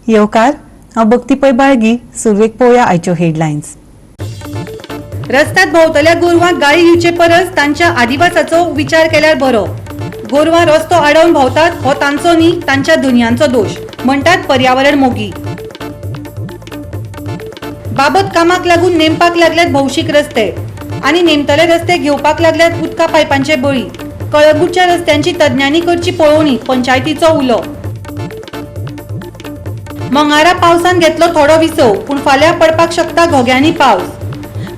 येवकार, हांव भक्ती पै बाळगी. सुरवेक पळोवया आयच्यो हेडलायन्स. रस्त्यात भोंवतल्या गोरवांक गाळी दिवचे परस तांच्या आदिवासाचो विचार केल्यार बरो. गोरवां रस्तो आडोवन भोंवतात हो तांचो न्ही, तांच्या दुनियांचो दोश, म्हणटात पर्यावरण मोगी. बाबत कामाक लागून नेमपाक लागल्यात भौशीक रस्ते आनी नेमतले रस्ते घेवपाक लागल्यात उदका पायपांचे बळी. कळंगूटच्या रस्त्यांची तज्ञांनी करची पळोवणी, पंचायतीचो उलो. मंगारा पावसान घेतलो थोडो विसव, पूण फाल्यां पडपाक शकता घोग्यांनी पावस.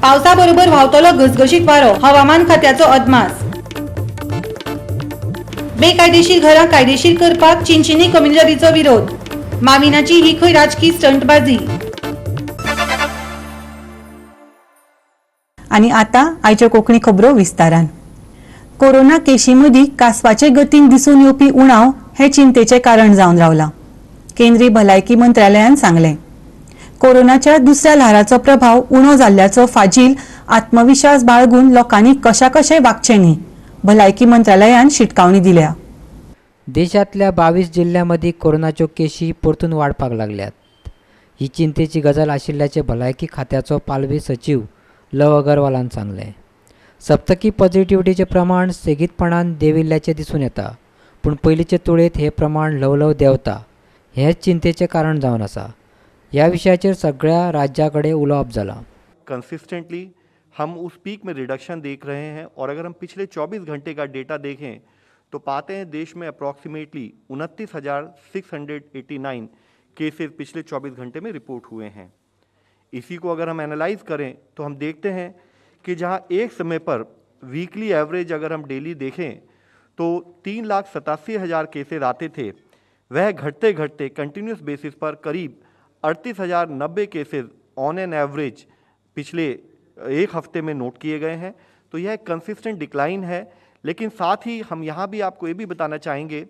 पावसा बरोबर व्हांवतलो घसघशीत वारो, हवामान खात्याचो अदमास. बेकायदेशीर घरां कायदेशीर करपाक चिंचिनी कम्युनिटीचो विरोध. माविनाची ही खंय राजकी स्टंटबाजी. आनी आतां आयच्यो कोंकणी खबरो विस्तारान. कोरोना केशी मदीं कासवाचे गतीन दिसून येवपी उणाव हें चिंतेचें कारण जावन रावलां, केंद्रीय भलायकी मंत्रालयान सांगलें. कोरोनाच्या दुसऱ्या ल्हाराचो प्रभाव उणो जाल्ल्याचो फाजील आत्मविश्वास बाळगून लोकांनी कशाकशें वागचें न्ही, भलायकी मंत्रालयान शिटकावणी दिल्या. देशांतल्या 22 जिल्ल्यां मदीं कोरोनाच्यो केशी परतून वाडपाक लागल्यात. ही चिंतेची गजाल आशिल्ल्याचें भलायकी खात्याचो पालवी सचीव लव अगरवालान सांगलें. सप्तकी पॉझिटिव्हिटीचें प्रमाण सेगीतपणान देंविल्ल्याचें दिसून येता, पूण पयलींचे तुळेंत हें प्रमाण ल्हव ल्हव देंवता, हेंच चिंतेचें कारण जावन आसा. ह्या विशयाचेर सगळ्या राज्यां कडेन उलोवप जालां. कंसिस्टेंटली हम उस पीक में रिडक्शन देख रहे हैं और अगर हम पिछले 24 घंटे का डेटा देखें तो पाते हैं देश में अप्रॉक्सीमेटली 29,689 केसेस पिछले 24 घंटे में रिपोर्ट हुए हैं. इसी को अगर हम एनालाइज करें तो हम देखते हैं कि जहां एक समय पर वीकली एवरेज अगर हम डेली देखें तो 3,87,000 केसेज आते थे, वह घटते घटते कंटिन्यूस बेसिस पर करीब 38,090 केसेज ऑन एन एवरेज पिछले एक हफ्ते में नोट किए गए हैं. तो यह कंसिस्टेंट डिक्लाइन है. लेकिन साथ ही हम यहाँ भी आपको ये भी बताना चाहेंगे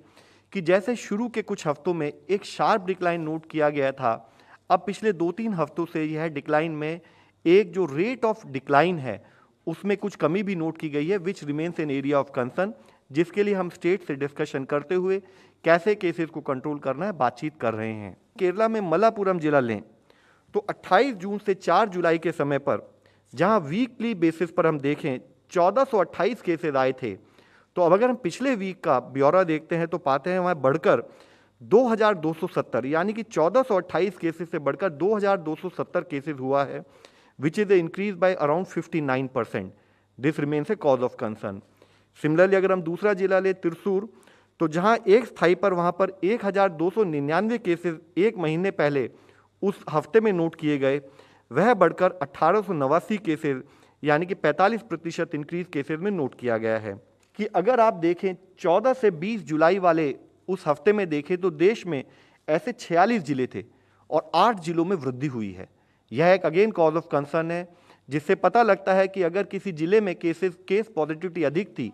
कि जैसे शुरू के कुछ हफ्तों में एक शार्प डिक्लाइन नोट किया गया था, अब पिछले 2-3 हफ्तों से यह डिक्लाइन में एक जो रेट ऑफ डिक्लाइन है उसमें कुछ कमी भी नोट की गई है, which remains an area of concern, जिसके लिए हम स्टेट से डिस्कशन करते हुए कैसे केसेस को कंट्रोल करना है बातचीत कर रहे हैं. केरला में मलापुरम जिला लें तो 28 जून से 4 जुलाई के समय पर जहां वीकली बेसिस पर हम देखें 1428 केसेज आए थे, तो अब अगर हम पिछले वीक का ब्यौरा देखते हैं तो पाते हैं वहाँ बढ़कर 2270, यानी कि 1428 केसेस से बढ़कर 2270 केसेस हुआ है, which is a increase by around 59%. This remains a cause of concern. Similarly अगर हम दूसरा जिला ले त्रिसूर, तो जहां एक स्थाई पर वहां पर 1299 केसेस एक महीने पहले उस हफ्ते में नोट किए गए, वह बढ़कर 1889 केसेस यानी कि 45% इंक्रीज केसेस में नोट किया गया है. कि अगर आप देखें 14 से 20 जुलाई वाले उस हफ्ते में देखें तो देश में ऐसे 46 जिले थे और 8 जिलों में वृद्धि हुई है. यह एक अगेन कॉज ऑफ कंसर्न है, जिससे पता लगता है कि अगर किसी जिले में केस पॉजिटिविटी अधिक थी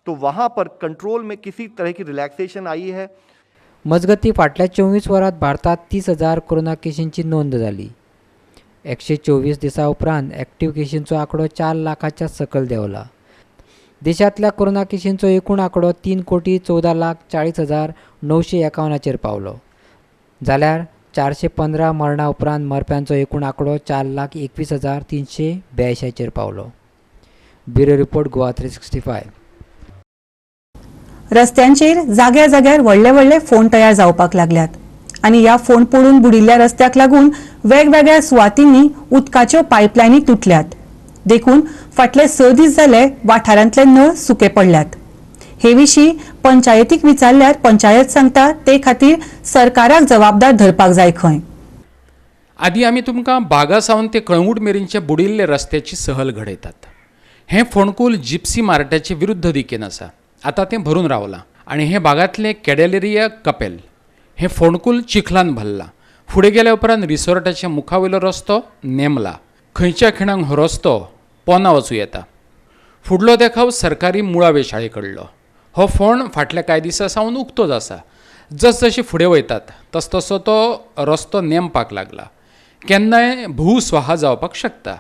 तो वहाँ पर कंट्रोल में किसी तरह की रिलैक्सेशन आई है. मजगती फाटल्या 24 वरांत भारतात 30,000 कोरोना केशींची नोंद जाली. 124 दिसां उपरांत एक्टिव्ह केशींचो आंकडो 4 लाखाच्या सकयल देंवला. देशांतल्या कोरोना केशींचो एकूण आंकडो 3,14,40,951 पावलो, जाल्यार 415 मरणा उपरांत मरप्यांचो एकूण आंकडो 4,21,382 पावलो. Bureau report, Goa 365. रस्त्यांचेर जाग्या जाग्यार व्हडले व्हडले फोंड तयार जावपाक लागल्यात आनी ह्या फोंड पडून बुडिल्ल्या रस्त्याक लागून वेगवेगळ्या सुवातींनी उदकाच्यो पायपलायनी तुटल्यात. देखून फाटले 6 दीस जाले वाठारांतले नळ सुके पडल्यात. हे विशीं पंचायतीक विचारल्यार पंचायत सांगता ते खातीर सरकाराक जबाबदार धरपाक जाय खंय. आदी आमी तुमकां बागा सावन ते कळंगूट मेरेनचे बुडिल्ले रस्त्याची सहल घडयतात. हें फोंडकूल जिप्सी मार्टाचे विरुद्ध दिकेन आसा. आतां तें भरून रावलां आनी हें बागांतलें कॅडेलेरिया कपेल हें फोंडकूल चिखलान भरलां. फुडें गेल्या उपरांत रिसॉर्टाच्या मुखावयलो रस्तो नेमला. खंयच्या खिणाक हो रस्तो पोना वचूं येता. फुडलो देखाव सरकारी मुळावे शाळे कडलो. हो फोंड फाटल्या कांय दिसां सावन उक्तोच आसा. जसजशे फुडें वयतात तस तसो तो रस्तो नेमपाक लागला. केन्नाय भूस्वाहा जावपाक शकता.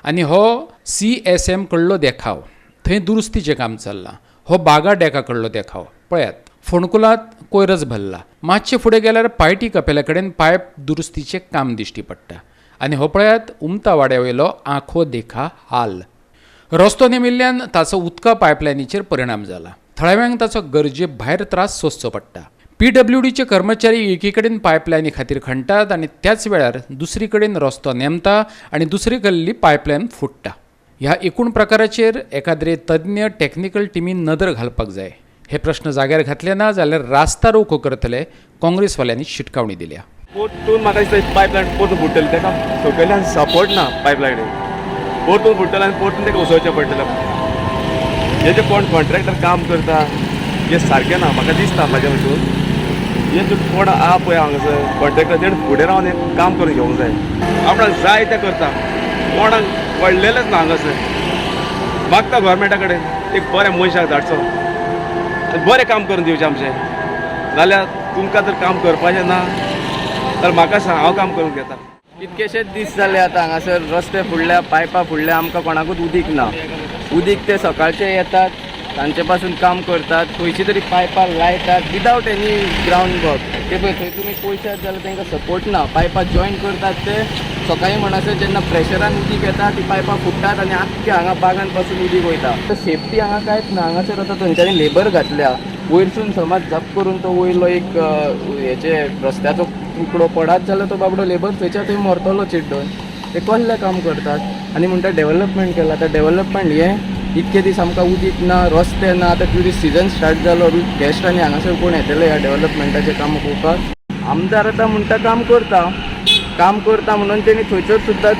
आनी हो CSM कडलो देखाव, थंय दुरुस्तीचें काम चल्लां. हो बागा डेका कडलो देखाव पळयात. फोंडकुलांत कोयरच भरला. मातशें फुडें गेल्यार पायटी कपेला कडेन पायप दुरुस्तीचें काम दिश्टी पडटा आनी हो पळयात उमता वाड्या वयलो आंखो देखा हाल. रस्तो नेमिल्ल्यान ताचो उदका पायपलायनीचेर परिणाम जाला. थळाव्यांक ताचो गरजे भायर त्रास सोंसचो पडटा. पीडब्ल्यूडीचे कर्मचारी एकी कडेन पायपलायनी खातीर खणटात आनी त्याच वेळार दुसरी कडेन रस्तो नेमता आनी दुसरी कडली पायपलायन फुट्टा. ह्या एकूण प्रकाराचेर एकाद्रे तज्ञ टॅक्निकल टिमीन नदर घालपाक जाय. हे प्रश्न जाग्यार घातले ना जाल्यार रास्ता रोको करतले काँग्रेसवाल्यांनी शिटकावणी दिल्या. परतून म्हाका दिसता पायपलायन परतून फुट्टली, ताका सकयल्यान सपोर्ट ना पायपलायनीक, परतून फुट्टलें आनी परतून ताका उसोवचें पडटलें. हे जे कोण कॉन्ट्रॅक्टर काम करता हे सारकें ना म्हाका दिसता. म्हाज्या हितून हे जे कोण आहा पळय हांगासर कॉन्ट्रॅक्टर तेणें फुडें रावन हें काम करून घेवंक जाय. आपणाक जाय तें करता, कोणाक पडलेलेंच ना हांगासर. मागता गव्हर्मेंटा कडेन एक बऱ्या मनशाक धाडचो, बरें काम करून दिवचें आमचें. जाल्यार तुमकां तर काम करपाचें ना तर म्हाका सांग, हांव काम करून घेता. कितकेशेच दीस जाले आतां हांगासर रस्ते फुडल्या, पायपां फुडल्या, आमकां कोणाकूच उदीक ना. उदीक ते सकाळचे येतात, तांचे पासून काम करतात, खंयची तरी पायपां लायतात विदावट एनी ग्रावंड वर्क. ते पळय थंय तुमी पळयशात जाल्यार तांकां सपोर्ट ना. पायपां जॉयन करतात ते सकाळीं म्हणसर जेन्ना प्रेशरान उदीक येता ती पायपां फुट्टात आनी आख्खे हांगा बागान पासून उदीक वयता. तर सेफ्टी हांगा कांयच ना. हांगासर आतां थंयच्यांनी लेबर घातल्या, वयरसून समज जप करून तो वयलो एक हेचे रस्त्याचो तुकडो पडात जाल्यार तो बाबडो लेबर थंयच्या थंय मरतलो चिड्डून. ते कसलें काम करतात आनी म्हणटा डेवलपमेंट केलां. आतां डेवलपमेंट हें इतके दीस आमकां उदीक ना, रस्ते ना. आतां ट्युरिस्ट सिजन स्टार्ट जालो, गेस्ट आनी हांगासर कोण येतले ह्या डेवलपमेंटाचें काम पळोवपाक. आमदार आतां म्हणटा काम करता, काम करता म्हणून तेणी थंयसर सुद्दां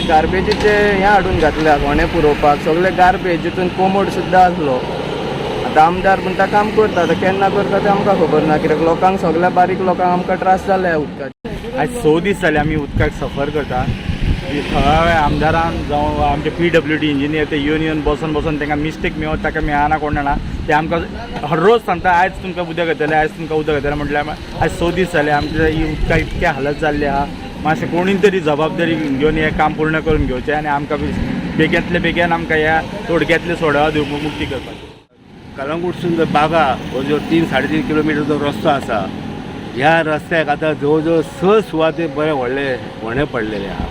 गार्बेजीचे हें हाडून घातल्या, कोणें पुरोवपाक सगळे गार्बेज, जितून कोमोड सुद्दां आसलो. आतां आमदार म्हणटा काम करता, आतां केन्ना करता तें आमकां खबर ना, कित्याक लोकांक सगळ्या बारीक लोकांक आमकां त्रास जाले उदकाचे. आयज 6 दीस जाले आमी उदकाक सफर करता. थळाव्या आमदारान जावं आमचे पीडब्ल्यूडी इंजिनियर ते येवन येवन बसून बसून तांकां मिस्टेक मेळत ताका मेळना कोण जाणा. ते आमकां हररोज सांगता आयज तुमकां उदक येतलें, आयज तुमकां उदक येतलें. म्हटल्यार आयज 6 दीस जाले आमच्या ही उदका इतक्या हालत जाल्ली आहा. मातशें कोणीन तरी जबाबदारी घेवन हें काम पूर्ण करून घेवचें आनी आमकां बेगींतले बेगीन आमकां ह्या तोडक्यांतले सोडवा दिवपाक मुक्ती करपाची. कलंगूटसून जर बागा हो जो 3 साडे 3 किलोमिटर जो रस्तो आसा, ह्या रस्त्याक आतां जवळ जवळ 6 सुवातेर बरे व्हडले होणे पडलेले आहा.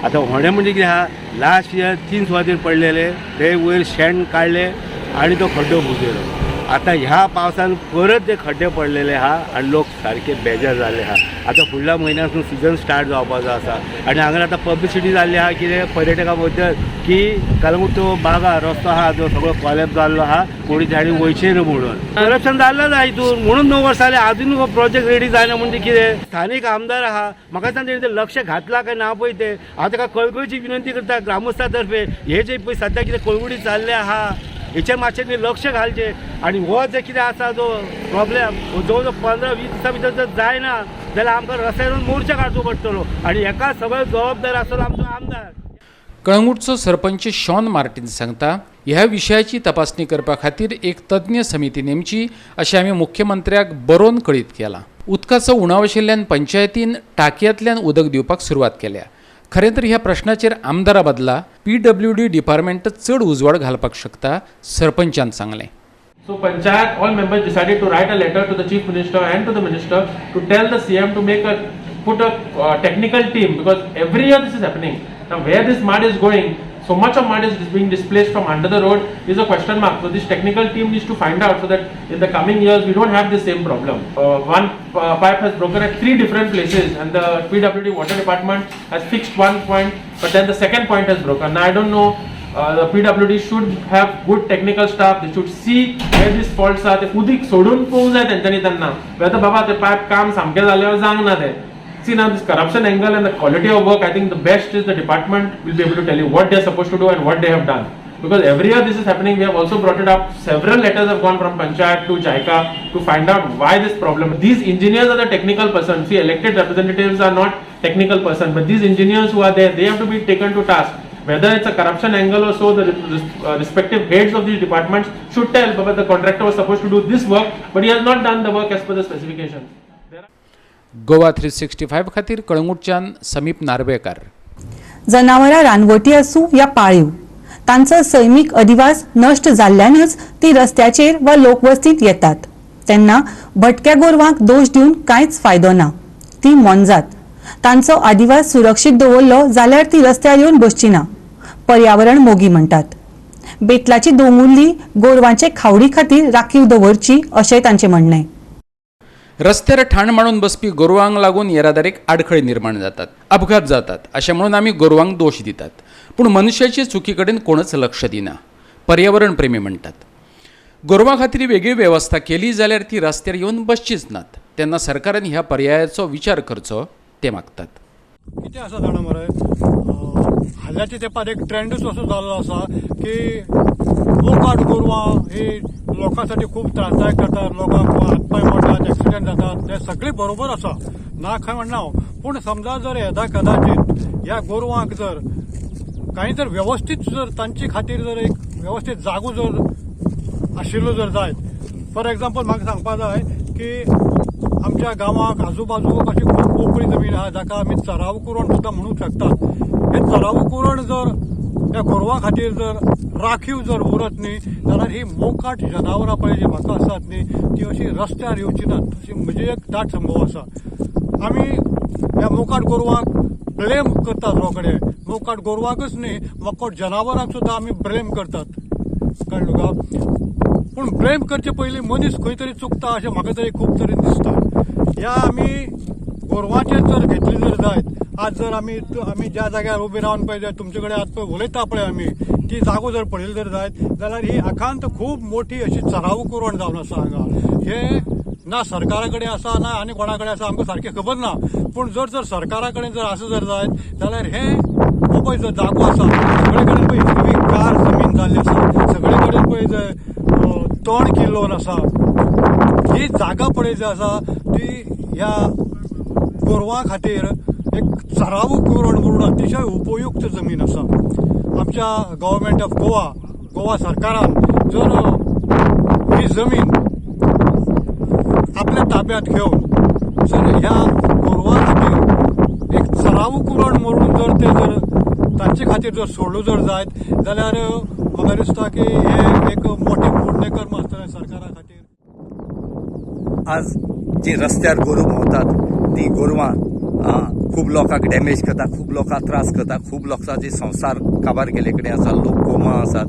आतां होणे म्हणजे कितें आहा, लास्ट इयर 3 सुवातेर पडलेले, ते वयर शेण काडले आनी तो खड्डो बुजयलो. आतां ह्या पावसान परत ते खड्डे पडलेले आहा आनी लोक सारके बेजार जाल्ले आहा. आतां फुडल्या म्हयन्यासून सिजन स्टार्ट जावपाचो आसा आनी हांगा आतां पब्लिसिटी जाल्ली आहा कितें पर्यटकां बद्दल की कलंगूट तो बागा रस्तो आहा जो सगळो कॉलेप्स जाल्लो आहा, कोणी झाडी वयचे न्हू म्हणून करप्शन जाल्लें ना हितून, म्हणून 9 वर्सां जालीं आजून हो प्रोजेक्ट रेडी जायना. म्हणजे कितें स्थानीक आमदार आहा, म्हाका दिसता तेणें लक्ष घातलां काय ना पळय तें. हांव ताका कळकळीची विनंती करता ग्रामस्था तर्फे, हे जे पळय सद्या कितें कळवळी जाल्ले आहा हेचेर मातशें न्ही लक्ष घालचें आनी हो जे कितें आसा जो प्रॉब्लेम हो जवळ जवळ 15-20 दिसां भितर जर जायना जाल्यार आमकां रस्त्यार मोर्चा काडचो पडटलो आनी हेका सगळो जबाबदार आसतलो आमचो आमदार. कळंगूटचो सरपंच शॉन मार्टीन सांगता ह्या विशयाची तपासणी करपा खातीर एक तज्ञ समिती नेमची अशें आमी मुख्यमंत्र्याक बरोवन कळीत केलां. उदकाचो उणाव आशिल्ल्यान पंचायतीन टाकयांतल्यान उदक दिवपाक सुरवात केल्या. खरें तर ह्या प्रश्नाचेर आमदारा बदला पीडब्ल्यूडी डिपार्टमेंट चड उजवाड घालपाक शकता, सरपंचान सांगलें. So panchayat all members decided to write a letter to the chief minister and to the minister to tell the CM to make a put a technical team, because every year this is happening. Now where this mud is going, so much of mud is being displaced from under the road is a question mark. So this technical team needs to find out so that in the coming years we don't have the same problem. One pipe has broken at 3 different places and the PWD water department has fixed one point, but then the second point has broken. Now I don't know, the PWD should have good technical staff. They should see where these faults are. ते उदीक सोडून पळोवंक जाय तेंच्यांनी तेन्ना whether बाबा ते pipe काम सामकें जालें जावंक ना तें. See now this corruption angle and the quality of work, I think the best is the department will be able to tell you what they are supposed to do and what they have done. Because every year this is happening, we have also brought it up. Several letters have gone from Panchayat to JICA to find out why this problem. These engineers are the technical person. See, elected representatives are not technical person, but these engineers who are there, they have to be taken to task. Whether it's a corruption angle or so, the respective heads of these departments should tell, but the contractor was supposed to do this work, but he has not done the work as per the specifications. Goa 365 खातीर कळंगूटच्यान समीप नार्वेकर. जनावरां रानवटी आसूं या पाळीव, तांचो सैमीक अधिवास नश्ट जाल्ल्यानच ती रस्त्याचेर वा लोकवस्तींत येतात. तेन्ना भटक्या गोरवांक दोश दिवन कांयच फायदो ना. ती मोनजात, तांचो आदिवास सुरक्षीत दवरलो जाल्यार ती रस्त्यार येवन बसची ना, पर्यावरण मोगी म्हणटात. बेतलाची दोंगुल्ली गोरवांचे खावडी खातीर राखीव दवरची अशें तांचें म्हणणें. रस्त्यार ठाण मांडून बसपी गोरवांक लागून येरादारीक आडखळी निर्माण जातात, अपघात जातात अशें म्हणून आमी गोरवांक दोश दितात. पूण मनशाचे चुकी कडेन कोणच लक्ष दिना, पर्यावरण प्रेमी म्हणटात. गोरवां खातीर वेगळी वेवस्था केली जाल्यार ती रस्त्यार येवन बसचीच नात. तेन्ना सरकारान ह्या पर्यायाचो विचार करचो ते मागतात. कितें आसा जाणा मरे, हाल्याच्या तेंपार एक ट्रेंडूच असो जाल्लो आसा की मोकाट गोरवां ही लोकां साठी खूब त्रासदायक जातात, लोकांक हातपांय मोडटात, एक्सिडंट जातात. ते सगळें बरोबर आसा, ना खंय म्हणना हांव. पूण समजा जर येदा कदाचित ह्या गोरवांक जर कांय जर वेवस्थीत जर तांचे खातीर जर एक वेवस्थीत जागो जर आशिल्लो जर जायत, फॉर एग्जाम्पल म्हाका सांगपा जाय की आमच्या गांवाक आजूबाजूक अशी खूब मोकळी जमीन आसा जाका आमी चराव कुरण सुद्दां म्हणूंक शकतात. हे चराव कुरण जर ह्या गोरवां खातीर जर राखीव जर उरत न्ही जाल्यार ही मोकाट जनावरां पळय जी म्हाका आसात न्ही ती अशी रस्त्यार येवची नात अशी म्हजी एक दाट संभव आसा. आमी ह्या मोकाट गोरवांक ब्लेम करतात रोकडे, मोकाट गोरवांकच न्ही मोकाट जनावरांक सुद्दां आमी ब्लेम करतात, कळ्ळें तुका. पूण ब्लेम करचे पयलीं मनीस खंय तरी चुकता अशें म्हाका तरी खूब तरेन दिसता. ह्या आमी गोरवांचेर जर घेतली जर जायत, आज जर आमी आमी ज्या जाग्यार उबे रावन पळय तुमचे कडेन आज पळय उलयता पळय आमी ती जागो जर पळयली जर जायत जाल्यार ही आखांत खूब मोठी अशी चराव कुरण जावन आसा हांगा. हे ना सरकारा कडेन आसा ना आनी कोणा कडेन आसा आमकां सारकें खबर ना. पूण जर जर सरकारा कडेन जर आसा जर जायत जाल्यार हे हो पळय जो जागो आसा सगळे कडेन पळय हिरवी गार जमीन जाल्ली आसा, सगळे कडेन पळय जर तण किल्लोवन आसा, ही जागा पळय जी आसा ती ह्या गोरवां खातीर एक चराव कुरण म्हणून अतिशय उपयुक्त जमीन आसा. आमच्या गव्हर्मेंट ऑफ गोवा, गोवा सरकारान जर ही जमीन आपल्या ताब्यात घेवन जर ह्या गोरवां खातीर एक चराव कुरण म्हणून जर ते जर तांचे खातीर जर सोडलो जर जायत जाल्यार म्हाका दिसता की हे एक मोठें पुण्यकर्म आसतलें सरकारा खातीर. आज जी रस्त्यार गोरूं भोंवतात ती गोरवां खूब लोकांक डॅमेज करता, खूब लोकांक त्रास करता, खूब लोकांचे संवसार काबार गेल्ले कडेन आसा. लोक कोमा आसात,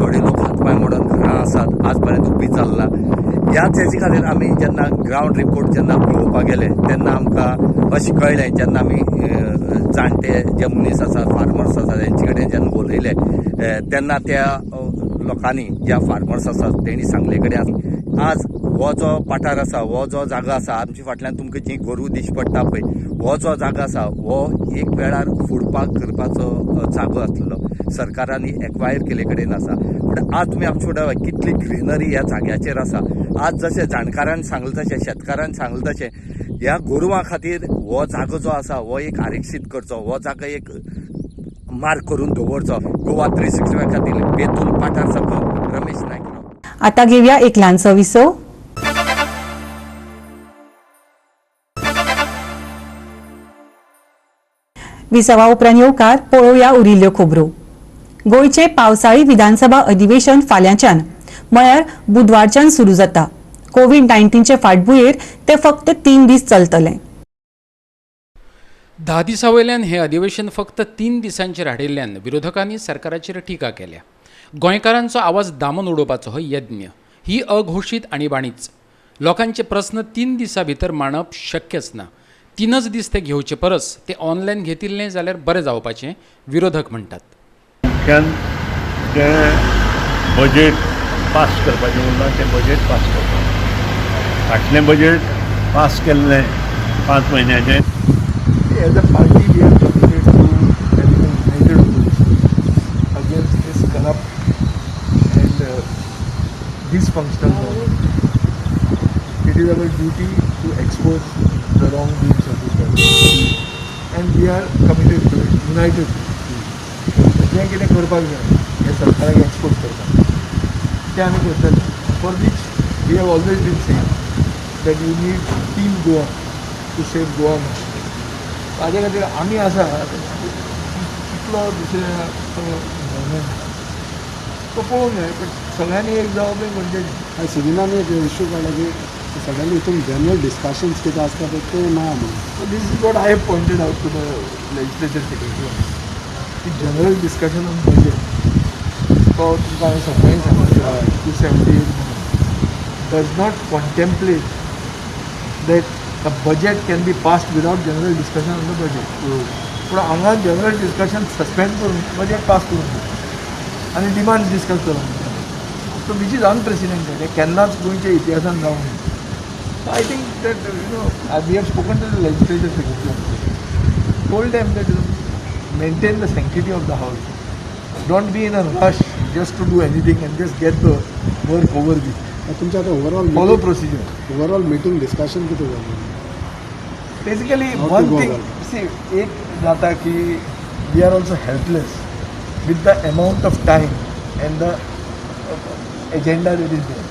थोडे लोक हातपांय मोडून घरां आसात, आज पर्यंत उबी चल्ला. ह्या तेजे खातीर आमी जेन्ना ग्रावंड रिपोर्ट जेन्ना पळोवपाक गेले तेन्ना आमकां अशें कळ्ळें, जेन्ना आमी जाणटे जे मनीस आसात, फार्मर्स आसात तेंचे कडेन जेन्ना उलयले तेन्ना त्या लोकांनी ज्या फार्मर्स आसात तेणी सांगले कडेन आज हो जो पठार आसा, हो जो जागो आसा आमच्या फाटल्यान तुमकां जी गोरू दिश्टी पडटा पळय, हो जो जागो आसा हो एक वेळार फुडपाक करपाचो जागो आसलो, सरकारान एक्वायर केल्ले कडेन आसा. पूण आज तुमी आमच्या फुडें कितली ग्रिनरी ह्या जाग्याचेर आसा. आज जशें जाणकारान सांगलें तशें, शेतकारान सांगलें तशें, ह्या गोरवां खातीर हो जागो जो आसा हो एक आरक्षीत करचो, हो जागो एक मार्क करून दवरचो. गोवा 365 खातीर बेतूल पाठार साकून रमेश नायक. आता घेऊया एक ल्हानसो विसव. विसवा उपरांत येवकार पळोवया उरिल्ल्यो खबरो. गोंयचें पावसाळी विधानसभा अधिवेशन फाल्यांच्यान म्हळ्यार बुधवारच्यान सुरू जाता. कोवीड-19चे फाटभुंयेर ते फक्त 3 दीस चलतले. 10 दिसां वयल्यान हें अधिवेशन फक्त 3 दिसांचेर हाडिल्ल्यान विरोधकांनी सरकाराचेर टिका केल्या. गोंयकारांचो आवाज दामून उडोवपाचो हो यज्ञ, ही अघोशीत आणीबाणीच. लोकांचे प्रस्न 3 दिसां भितर मांडप शक्यच ना. 3च दीस ते घेवचे परस ते ऑनलायन घेतिल्ले जाल्यार बरें जावपाचें विरोधक म्हणटात. मुख्यान जें बजेट पास करपाचें उरलां तें बजेट पास करपाक, फाटलें बजेट पास केल्लें 5 म्हयन्याचें. As a party we are committed to having a united opposition against this corrupt and dysfunctional government. It is our duty to expose the wrongdoings of this government, and we are committed to it, united to it. जें कितें करपाक जाय हें सरकाराक expose करपाक तें आमी करतले, for which we have always been saying that you need team Goa to save Goa. ताजे खातीर आमी आसा तितलो दुसऱ्या गव्हर्मेंट तो पळोवंक जाय, पण सगळ्यांनी एक जावप हें गरजेचें. सिविलान एक इशू काडला की सगळ्यांनी हितून जनरल डिस्कशन्स कितें आसता तें ना म्हणून. So this is what I have pointed out to the legislature secretary की जनरल डिस्कशन ऑन बजेट तो तुमकां हांवें सकाळीं सांगला 278 म्हणून does not contemplate that the budget can be passed without general discussion on the budget. पूण हांगा general discussion suspend करून बजेट पास करून दिता आनी डिमांड्स डिस्कस करून दिता. सो which is unprecedented, हें केन्नाच गोंयच्या इतिहासान जावंक ना. So I think that you know we have spoken to the legislature secretary, told them that maintain the sanctity of the house, don't be in a rush just to do anything and just get the work over with. तुमच्या आतां overall follow procedure, overall meeting discussion कितें जालें? Basically one thing C एक जाता की we are also helpless with the amount of time and the agenda that is there.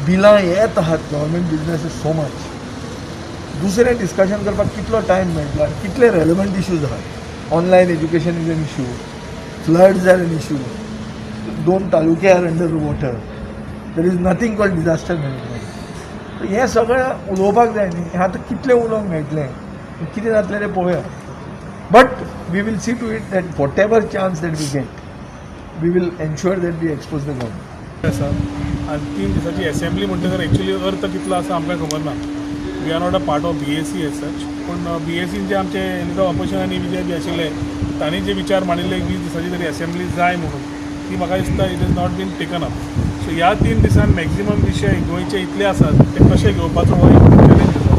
बिलां येत आहात, government business is so much. दुसरें डिस्कशन करपाक कितलो टायम मेळटलो आनी कितले रेलेवंट इश्यूज आहात. Online education is an issue, floods are an issue, 2 taluke are under water, there is nothing called disaster management. हें सगळें उलोवपाक जाय न्ही, हें आतां कितलें उलोवंक मेळटलें, कितें जातलें तें पळोवया. But we will see to it that whatever chance that we get, we will ensure that we expose the government. आसा आनी 3 दिसांची एसेंब्ली म्हणटकर एक्चुअली अर्थ कितलो आसा आमकां खबर ना. We are not a part of BAC as such, पूण बीएसीन जे आमचे लिडर ऑपोजिशन आनी जे बी आशिल्ले तांणी जे विचार मांडिल्ले 20 दिसांची तरी एसेंब्ली जाय म्हणून, ती म्हाका दिसता it is not been taken up. So ह्या 3 दिसान मॅक्झिमम विशय गोंयचे इतले आसात ते कशे घेवपाचो हो एक चॅलेंज आसा.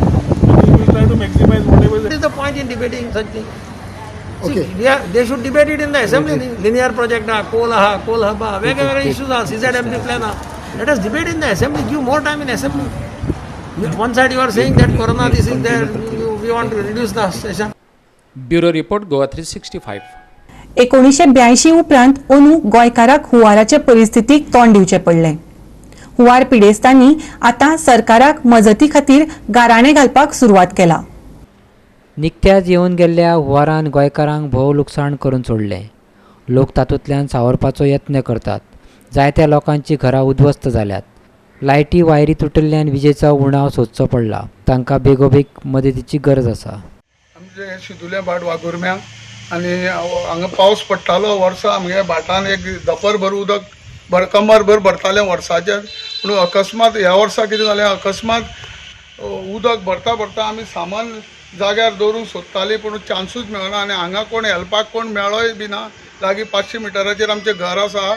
आनी we will try to maximise whatever is the point in debating such thing. Okay. See, they should debate it in the assembly. Linear project ah, coal aha, coal hub ah, वेगवेगळे issues ah, CZMP plan ah. Let us debate in the assembly. Give more time in assembly. One side you are saying that corona this is there, we want to reduce the session. Bureau report, Goa 365. 1982 उपरांत अंदू गोंयकाराक हुंवाराचे परिस्थितीक तोंड दिवचें पडलें. हुंवार पिडेस्तांनी आतां सरकाराक मजती खातीर गाराणें घालपाक सुरवात केला. निकत्याच येवन गेल्ल्या हुंवारान गोंयकारांक भोव लुकसाण करून सोडलें. लोक तातूंतल्यान सावरपाचो यत्न करतात. जायत्या लोकांची घरां उद्ध्वस्त जाल्यात. लायटी वायरी तुटिल्ल्यान विजेचो उणाव सोदचो पडला. तांकां बेगोबेग मदतीची गरज आसा. आमचें शिदुलें भाट वाघुर्म्या आनी हांगा पावस पडटालो वर्सा आमगे भाटान एक धपरभर उदक कमरभर भरतालें वर्साचेर. पूण अकस्मात ह्या वर्सा कितें जालें, अकस्मात उदक भरता भरता आमी सामान जाग्यार दवरूंक सोदतालीं पूण चान्सूच मेळना आनी हांगा कोण हेल्पाक कोण मेळोय बी ना. लागीं 500 मिटराचेर आमचें घर आसा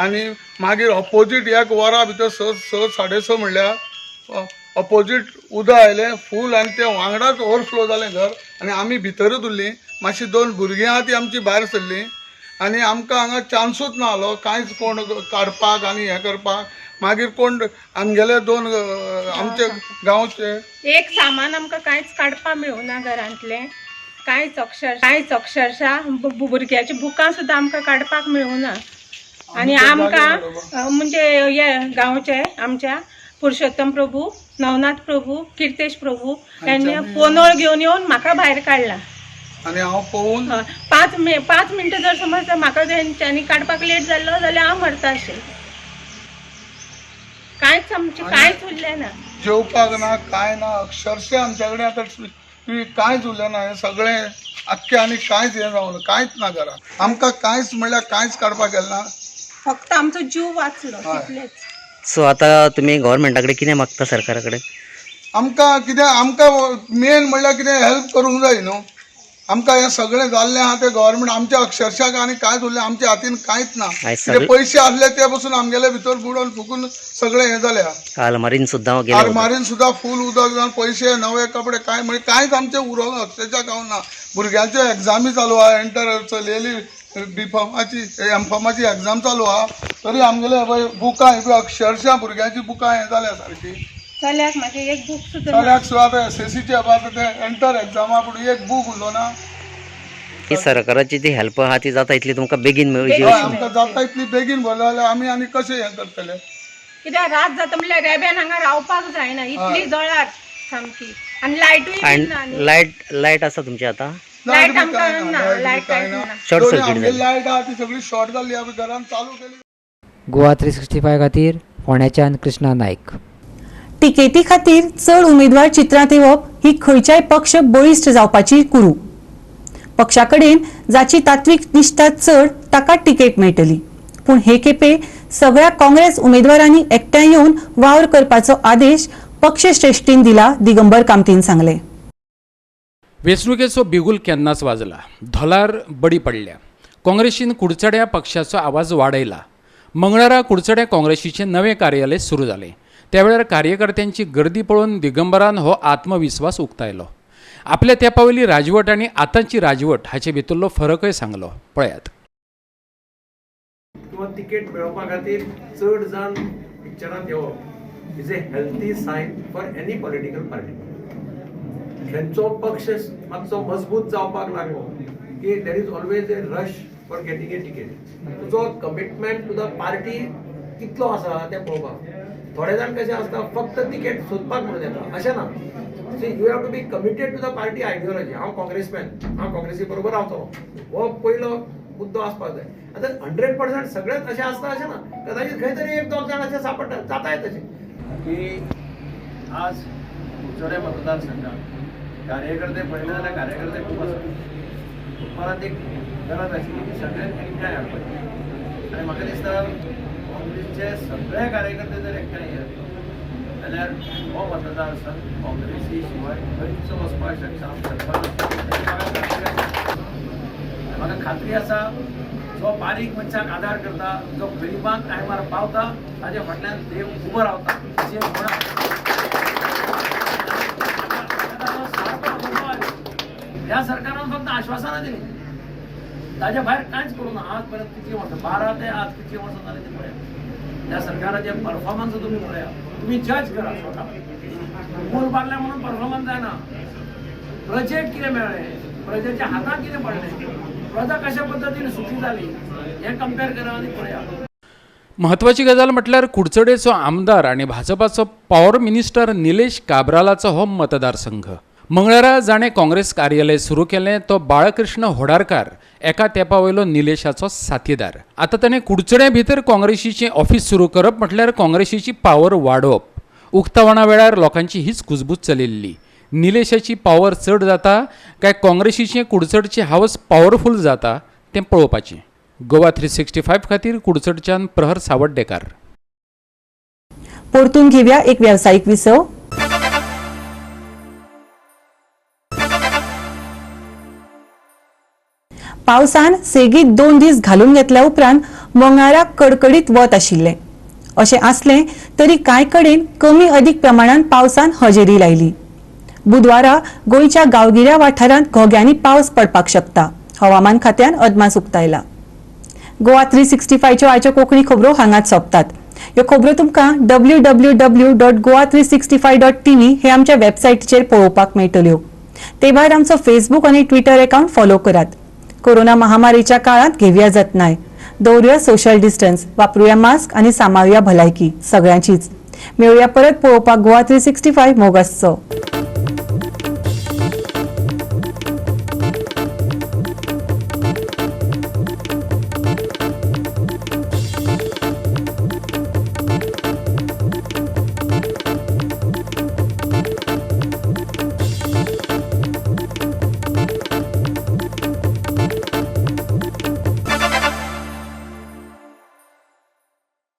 आनी मागीर ऑपोजीट एक वरा भितर 6, 6, 6:30 म्हणल्यार ऑपोजीट उदक आयलें फूल आनी तें वांगडाच ओवरफ्लो जालें घर आनी आमी भितरूच उरलीं. मातशी 2 भुरगीं आहा ती आमची भायर सरलीं आनी आमकां हांगा चान्सूच ना आलो कांयच कोण काडपाक आनी हें करपाक. मागीर कोण आमगेले 2 आमचे गांवचे एक सामान आमकां कांयच काडपाक मेळूना घरांतलें, कांयच अक्षरशः भुरग्याची बुकां सुद्दां आमकां काडपाक मेळूना. आनी आमकां म्हणजे हे गांवचे आमच्या पुरुषोत्तम प्रभू, नवनाथ प्रभू, किर्तेश प्रभू यांनी पोनळ घेवन येवन म्हाका भायर काडला. आनी हांव पळोवन 5 मिनटां जर समज म्हाका तेंच्यांनी काडपाक लेट जाल्लो जाल्यार हांव मरता आशिल्लें. कांयच आमचें कांयच उरलें ना, जेवपाक ना, कांय ना, अक्षरशः आमच्या कडेन आतां कांयच उरलें ना. हें सगळें आख्खें आनी कांयच हें जावं कांयच ना घरांत. आमकां कांयच म्हणल्यार कांयच काडपाक गेलें ना, फक्त आमचो जीव वाचलो तितलेंच. सो आतां तुमी गव्हर्मेंटा कडेन कितें मागता, सरकारा कडेन? आमकां कितें, आमकां मेन म्हणल्यार कितें हेल्प करूंक जाय न्हू. आमकां हें सगळें जाल्लें आहा तें गव्हर्मेंट आमच्या अक्षरशः आनी कांयच उरलें आमच्या हातीन कांयच ना. कितें पयशे आसले ते पसून आमगेले भितर बुडोवन फुकून सगळें हें जालें. आलमारीन सुद्दां गेलें, आलमारीन सुद्दां फूल उदक जावन पयशे नवे कपडे कांय म्हणजे कांयच आमचें उरोंक अक्षरशः गावना ना. भुरग्यांच्यो एग्जामी चालू आहा, एंटर चलयेली बीफॉर्माची एमफॉर्माची एग्जाम चालू आहा, तरी आमगेले पळय बुकां ही अक्षरशः भुरग्यांची बुकां हें जाल्या सारकी. चल्याक म्हाजे एक बूक सुद्दां, चल्याक सुद्दां आतां एसएससीचे आतां ते एंटर एग्जामा पूण एक बूक उरलो ना. ही सरकाराची जी हेल्प आहा ती जाता इतली तुमकां बेगीन मेळची? आमकां जाता इतली बेगीन भरले जाल्यार आमी आनी कशें हें करतले? कित्याक रात जाता म्हणल्यार रेब्यान हांगा रावपाक जायना, इतली जळार सामकी. आनी लायटूय ना. लायट आसा तुमची आतां? लायट आमकां ना, लायट कांय ना, शॉर्ट सर्कीट लायट आहा ती सगळी शॉर्ट जाल्ली, आमी घरान चालू केली. गोवा 365 खातीर फोंड्याच्यान कृष्णा नायक. तिकेटी खातीर चड उमेदवार चित्रांत येवप ही खंयच्याय पक्ष बळिश्ट जावपाची कुरू. पक्षा कडेन जाची तात्विक निष्ठा चड ताका तिकेट मेळटली. पूण हे खेपे सगळ्या काँग्रेस उमेदवारांनी एकठांय येवन वावर करपाचो आदेश पक्षश्रेष्ठीन दिला, दिगंबर कामतीन सांगले. वेंचणुकेचो बिगुल केन्नाच वाजला, धोलार बडी पडल्या. काँग्रेसीन कुडचड्या पक्षाचो आवाज वाडयला. मंगळारा कुडचड्या काँग्रेसीचें नवें कार्यालय सुरू जालें. त्या वेळार कार्यकर्त्यांची गर्दी पळोवन दिगंबरान हो आत्मविस्वास उक्तायलो. आपल्या तेंपा वयली राजवट आनी आतांची राजवट हाचे भितरलो फरकय सांगलो. पळयात. किंवा तिकेट मेळोवपा खातीर चड जाण पिक्चरांत येवप is a healthy sign for any political party. खंयचो पक्ष मातसो मजबूत जावपाक लागलो की there is always a rush for getting a ticket. तुजो कमिटमेंट टू the party कितलो आसा तें पळोवपाक. थोडे जाण कशें आसता फक्त तिकेट सोदपाक म्हणून येता, अशें ना. You have to be committed to the party ideology. हांव काँग्रेसमॅन, हांव काँग्रेसी बरोबर रावतलो, हो पयलो मुद्दो आसपाक जाय. आतां 100% सगळेच अशें आसता अशें ना, कदाचित खंय तरी एक दोग जाण अशें सापडटा, जाताय तशें. की आज कुडचडें मतदारसंघात कार्यकर्ते पळयले जाल्यार कार्यकर्ते खूब आसा. परत एक गरज आशिल्ली की सगळ्यांक एकठांय हाडपाची आनी म्हाका दिसता काँग्रेसचे सगळे कार्यकर्ते जर एकठांय येत जाल्यार हो मतदारसंघ काँग्रेसी शिवाय खंयच वचपाक शकता. म्हाका खात्री आसा जो बारीक मनशाक आदार करता, जो गरिबांक टायमार पावता, ताजे फाटल्यान देव उबो रावता अशें म्हणा. ह्या सरकारान फक्त आश्वासनां दिली, ताज्या भायर कांयच करूं ना. आज पर्यंत कितलीं वर्सां, 12 ते आज कितलीं वर्सां जालीं तें पळया. ह्या सरकाराचे परफॉर्मन्स तुमी पळया, तुमी जज करा स्वता. पूल बांदल्या म्हणून परफॉर्मन्स जायना. प्रोजेक्ट कितें मेळ्ळें, प्रजेच्या हातांत कितें पडलें, प्रजा कशा पद्दतीन सुखी जाली हें कंपेर करा आनी पळया. म्हत्वाची गजाल म्हटल्यार कुडचडेचो आमदार आनी भाजपाचो पॉवर मिनिस्टर निलेश काब्रालाचो हो मतदारसंघ. मंगळारा जाणें काँग्रेस कार्यालय सुरू केलें तो बाळकृष्ण होडारकार एका तेंपा वयलो निलेशाचो साथीदार. आतां ताणें कुडचड्या भितर काँग्रेसीचें ऑफिस सुरू करप म्हटल्यार काँग्रेसीची पावर वाडोवप. उक्तावणा वेळार लोकांची हीच कुजबूज चलिल्ली. निलेशाची पावर चड जाता काय काँग्रेसीचें कुडचडचें हावस पावरफूल जाता तें पळोवपाचें. गोवा 365 खातीर कुडचडच्यान प्रहर सावड्डेकार. परतून घेवया एक वेवसायीक विसव. पावसान सेगीत 2 दीस घालून घेतल्या उपरांत मंगळारा कडकडीत वत आशिल्लें. अशें आसलें तरी कांय कडेन कमी अदीक प्रमाणान पावसान हजेरी लायली. बुधवारा गोंयच्या गांवगिऱ्या वाठारांत घोग्यांनी पावस पडपाक शकता, हवामान खात्यान अदमास उक्तायला. गोवा 365च्यो आयच्यो कोंकणी खबरो हांगाच सोंपतात. ह्यो खबरो तुमकां www.goa365.tv हे आमच्या वेबसायटीचेर पळोवपाक मेळटल्यो. ते भायर आमचो फेसबूक आनी ट्विटर अकाउंट फॉलो करात. कोरोना महामारीच्या काळांत घेवया जतनाय, दवरुया सोशल डिस्टन्स, वापरुया मास्क आनी सांबाळुया भलायकी सगळ्यांचीच. मेळुया परत पळोवपाक गोवा 365 मोग आसचो.